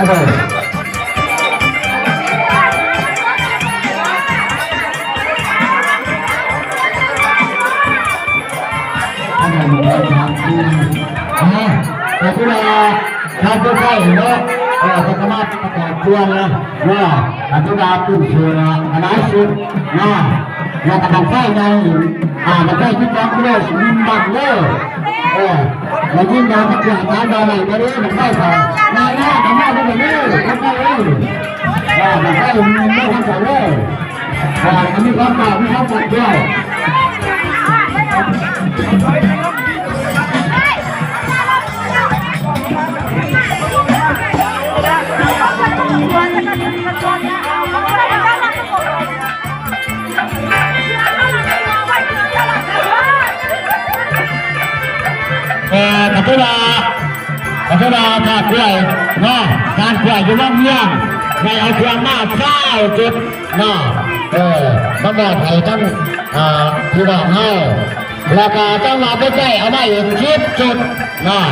ເດີ ອັນນັ້ນແມ່ນທາງທີ່ ອ່າ ກໍຄືວ່າ ທ່ານຜູ້ໃຊ້ເນາະ ເອີ ເພິ່ນກໍມາປະກາດເຕືອນແລ້ວເນາະ ກໍຖືວ່າຂຶ້ນຊື່ຫຼາຍສຸດເນາະ ແລ້ວກໍບັ້ງໄຟໃຫຍ່ ອ່າ ບັ້ງໄຟສິບສອງກິໂລ ຍິງບັ້ງເດີ ເອີ ແລ້ວຍິງດາວປະກວດຖາມວ່າໄດ້ບໍ່ເດ້ ບັ້ງໄຟເຂົາ ມາແລ້ວ ເຂົ້າມາເດີ ເຂົ້າມາເດີ ອ່າ ບັ້ງໄຟຍິງມາທາງເຂົາເດີ ອ່າ ມີຄວາມກາວ ມີຄວາມສັກດ້ວຍ. ເອີ ກໍຖືວ່າ ກໍຖືວ່າຖ້າກ້ວຍເນາະ ຮ້ານກ້ວຍຢູ່ວັງວຽງ ໄດ້ເອົາເຄື່ອງມາຊາວຈຸດເນາະ ເອີ ມາມອບໃຫ້ທັງ ອ່າ ພີ່ນ້ອງເຮົາ ແລ້ວກໍຈັງຫວະໄປໃກ້ເອົາມາອີກສິບຈຸດເນາະ.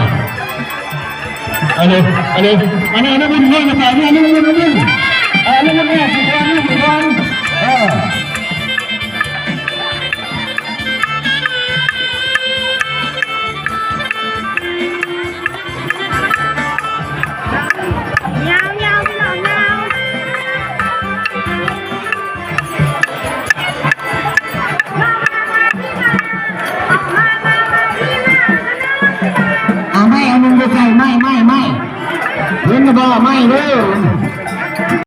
ອັນນີ້ ອັນນີ້ ອັນນີ້ ອັນນີ້ ອັນນີ້ ອັນນີ້ ອັນນີ້ ເອີ ອັນນີ້ ອັນນີ້ ເອີ ຍາວໆ ພີ່ນ້ອງ ຍາວ. ເອົາໄມ້ອັນໜຶ່ງໄປໃສ່ ໄມ້ ໄມ້ ໄມ້ ເຫັນບໍ່? ໄມ້ເດີ.